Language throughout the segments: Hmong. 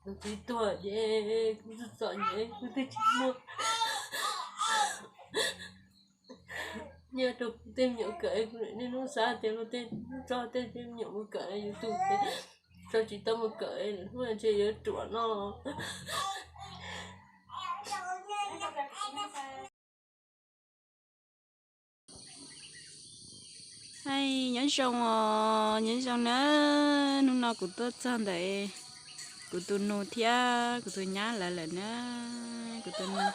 Tus txiv tuag ces kuv txom txom nyem, kuv twb tsis muaj nyiaj rau kuv tej me nyuam kawm, kuv niaj hnub xav tias luag tej hnub tso tej me nyuam mus kawm YouTube, tso tsis tau mus kawm, hnub no ntshe yuav ruam no. Hais nyob zoo os, nyob zoo na. Hnub no kuv tuaj txog ntawm kuv tus nus thiab kuv tus nyab lawv lawm na. Kuv tus nus,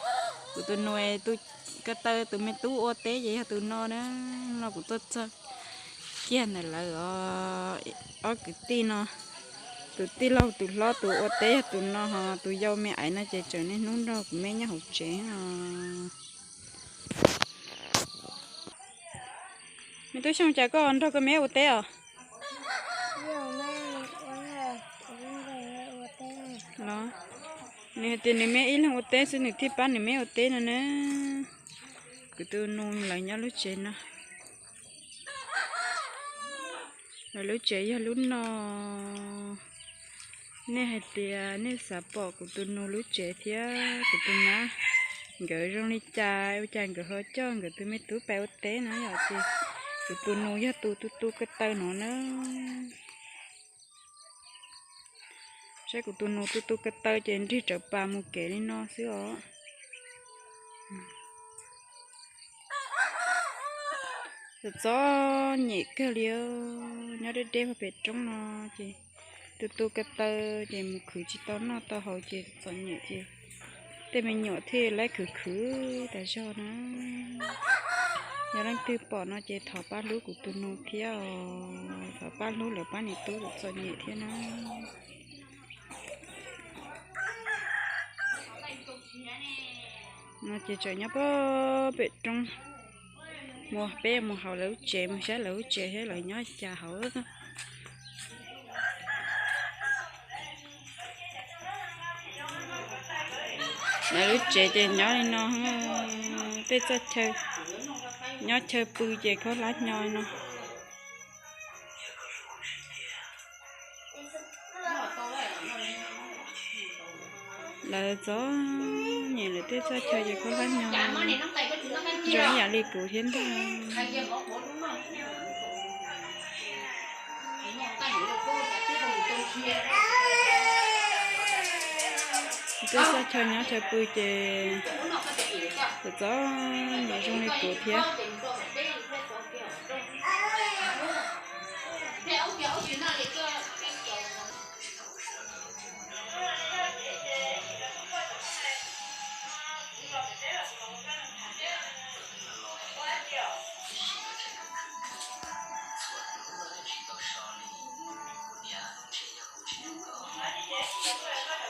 kuv tus nus tus ko taw tus me tub ua teb ces yog tus no na. Hnub no kuv tuaj txog kiag ntawm lawv os, ob kwv tij no. Tus tij laug tus hlob tus ua teb yog tus no, ho tus yau me aiv no ces tseem niaj hnub nrog kuv me nyob hauv tsev os. Me tub Xyooj, cas koj nrog koj me ua teb os? Los, nws hais tias nws me ib leeg ua teb xwb nws thiaj pab nws me ua teb no na. Kuv tus nus lawv nyob lub tsev no. Lawv lub tsev yog lub no. Nej hais tias nej xav pom kuv tus nus lub tsev thiab kuv tus nyab nkawd zoo li cas, ua cas nkawd ho coj nkawd tus me tub pais ua teb no yom, ces kuv tus nus yog tus tu tu ko taw no na. Saib kuv tus nus tu tu ko taw ces nrig rawv pas mus kev li no xwb os. Txom txom nyem kawg li, nyob deb deb pem roob no ces tu tu ko taw ces mus khwv tsis tau noj tau haus ces txom nyem ces tej me nyuam thiaj laib khwv khwv tas zog na. Yog leej twg pom no ces thov pab hlub kuv tus nus thiab os, thov pab hlub lawv pab niam tub txom txom nyem thiab na. No ces tseem nyob pem roob, mus peb mus hauv lawv lub tsev mus saib lawv lub tsev thiab lawv nyob cas hauv. Lawv lub tsev ces nyob li no, tej txoj chaw, nyob chaw pw ces khaub hlab hnyo li no. Lawv txom nyem lawv tej txoj chaw ces khaub hlab hnyo, zoo ib yam li kuv thiab ntag. Tej txoj chaw nyob chaw pw ces txom txom nyem zoo li kuv thiab.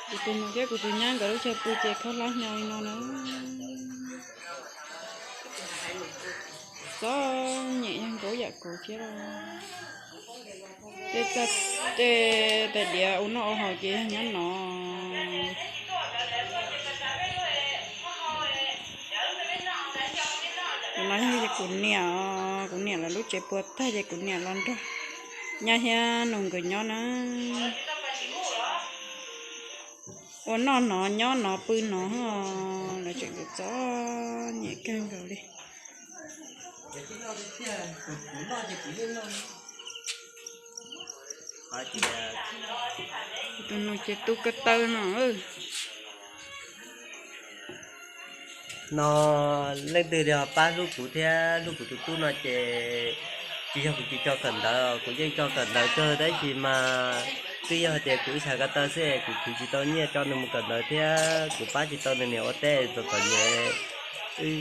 Kuv tus nus thiab kuv tus nyab nkawd lub chaw pw ces khaub hlab hnyo li no na. Txom nyem yog nkaus yam kuv thiab lauj. Tej txoj, tej tais diav ua noj ua haus ces yog nyob no. Tus no yog kuv niam, kuv niam lawv lub tsev puas tag ces kuv niam los nrog nyab thiab nus nkawd nyob na. Ua noj no nyob no pw no, lawv tseem txom nyem kawg nkaus li. Tus nus ces tu ko taw no. No leej twg yog pab hlub kuv thiab hlub kuv tus tub no ces tsis yog kuv tsis tso kawm ntawv, kuv yeej tso kawm ntawv kawg tab sis mas twb yog hais tias kuv ib xav ko taw xwb es kuv khwv tsis tau nyiaj tso nws mus kawm ntawv thiab kuv pab tsis tau nws niam ua teb txom txom nyem. Wb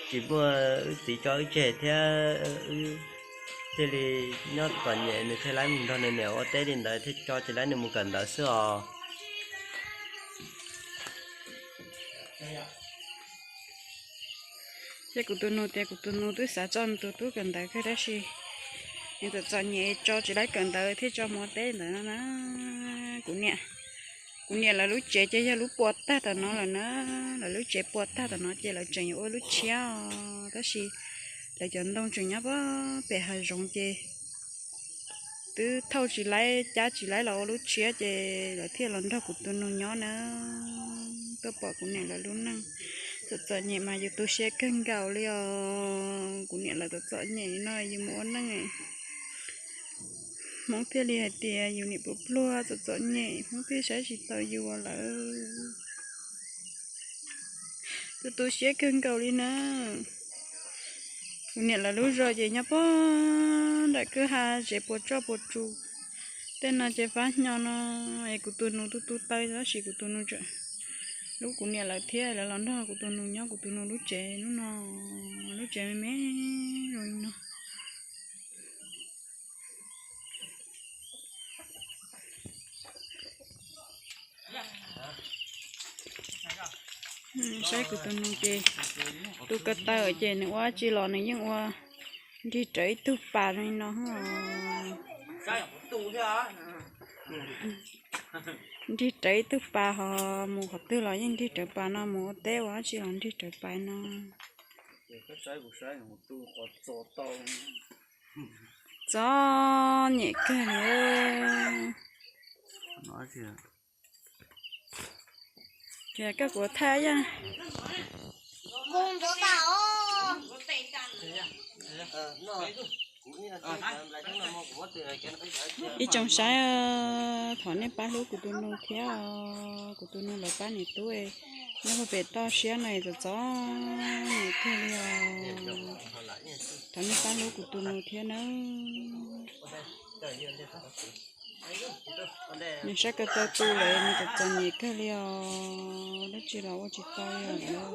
tsis muaj wb txiv tso wb tseg thiab wb thiaj li nyob txom nyem, nws thiaj li mus nrog nws niam ua teb li ntawd thiaj tso tsis laib nws mus kawm ntawv xwb os. Thiab kuv tus nus tias kuv tus nus twb xav tso nws tus tub kawm ntawv kawg tab sis nws txom txom nyem tso tsis laib kawm ntawv thiaj tso mus ua teb ntawd no na. Kuv niam, kuv niam lawv lub tsev ces yog lub puas tag tom no lawm na. Lawv lub tsev puas tag tom no ces lawv tseem yuav ua lub tshiab os, tab sis lawv cov ntoo tseem nyob pem hav zoov ces twb thauj tsis laib cab tsis laib los ua lub tshiab ces lawv thiaj los nrog kuv tus nus nyob na. Tuaj pom kuv niam lawv lub neej txom txom nyem mas yus tu siab kawg nkaus li os. Kuv niam lawv txom txom nyem no yus mus ua neej, Hmoob thiaj li hais tias yus niam pluag pluag txom txom nyem Hmoob thiaj saib tsis taus yus lawm. Tu tu siab kawg nkaus li na. Kuv niam lawv lub zos ces nyob pog nram kwj ha tsev puas tsoj puas tsu. Tej no ces fab hnyo no es kuv tus nus tu tu taw tab sis kuv tus nus tseem hlub kuv niam lawv thiab lawv los nrog kuv tus nus nyob kuv tus nus lub tsev lub no, lub tsev me me zoo li no. Saib kuv tus nus ces tu ko taw ces nws ua tsi los nws yeej ua nrig rawv ib tug pas li no. Nrig rawv ib tug pas ho mus qhov twg los yeej nrig rawv pas no, mus ua teb ua dab tsi los nrig rawv pas no. Txom nyem kawg li. Ces koj kuv thaij yog ib tsoom saib, thov nej pab hlub kuv tus nus thiab os. Kuv tus nus lawv pab niam tub nyob puag pem toj siab no txom txom nyem kawg li os. Thov nej pab hlub kuv tus nus thiab nawb. Nws sab ko taw tu lawm nws txom txom nyem kawg li os, dab tsi los ua tsis tau li os.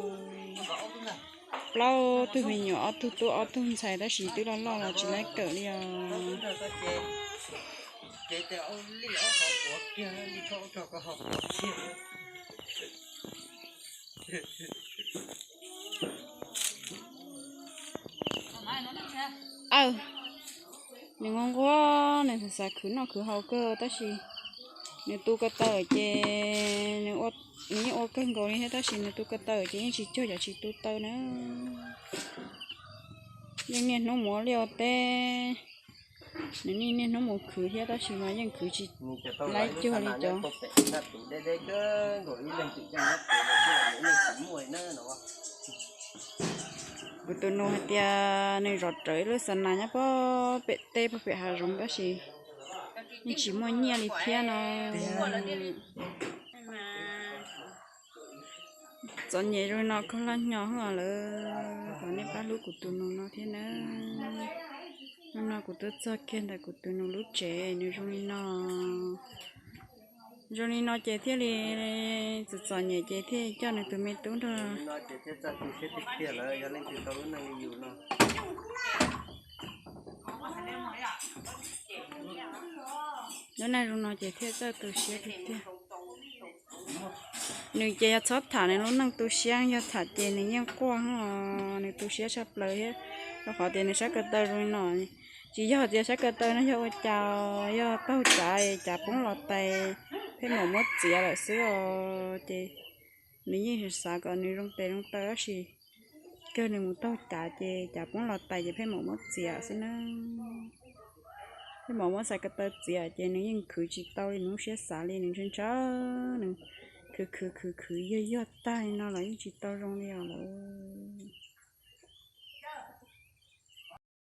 Plaub tug me nyuam, ob tug tub ob tug ntxhais tab sis twb loj loj los tsis laib kawm li os. Aw, nws nquag nquag, nws xav khwv noj khwv haus kawg tab sis nws tu ko taw ces nws yeej ua kawg nkaus li thiab tab sis nws tu ko taw ces yeej tsis cuag cov tsis tu taw na. Yeej niaj hnub mus ua liaj ua teb, nws niaj niaj hnub mus khwv thiab tab sis mas yeej khwv tsis laib cuag li cov. Kuv tus nus hais tias nws zov rawv ib lub xa nas nyob puag pem teb puag pem hav zoov tab sis yeej tsis muaj nyiaj li thiab no. Txom nyem zoo li no khaub hlab hnyo lawm, thov nej pab hlub kuv tus nus no thiab nawb. Hnub no kuv tuaj txog kiag ntawm kuv tus nus lub tsev, nws zoo li no. Zoo li no ces thiaj li txom txom nyem ces thiaj coj nws tus me tub nrog. Lub neej zoo no ces thiaj txawj tu siab tiag tiag. Nws ces yog txhob tham nws lub neej tu siab, yog tham ces nws yeej quaj os, nws tu siab tshaj plaws thiab. Rau qhov tias nws sab ko taw zoo li no, tsis yog tias sab ko taw no yog ua cas, yog taug cav, cav poob los tais, pheej mam muab txiav lawm xwb os. Ces nws yeej xav kom nws zoo tes zoo taw tab sis kawg nws mus taug cav ces cav poob los tais ces pheej mam muab txiav xwb na. Pheej mam muab xa ko taw txiav ces nws yeej khwv tsis tau li nws lub siab xav li, nws ntshaw ntshaw, nws khwv khwv khwv khwv yog yog tag li no los yeej tsis tau zoo li os lawm.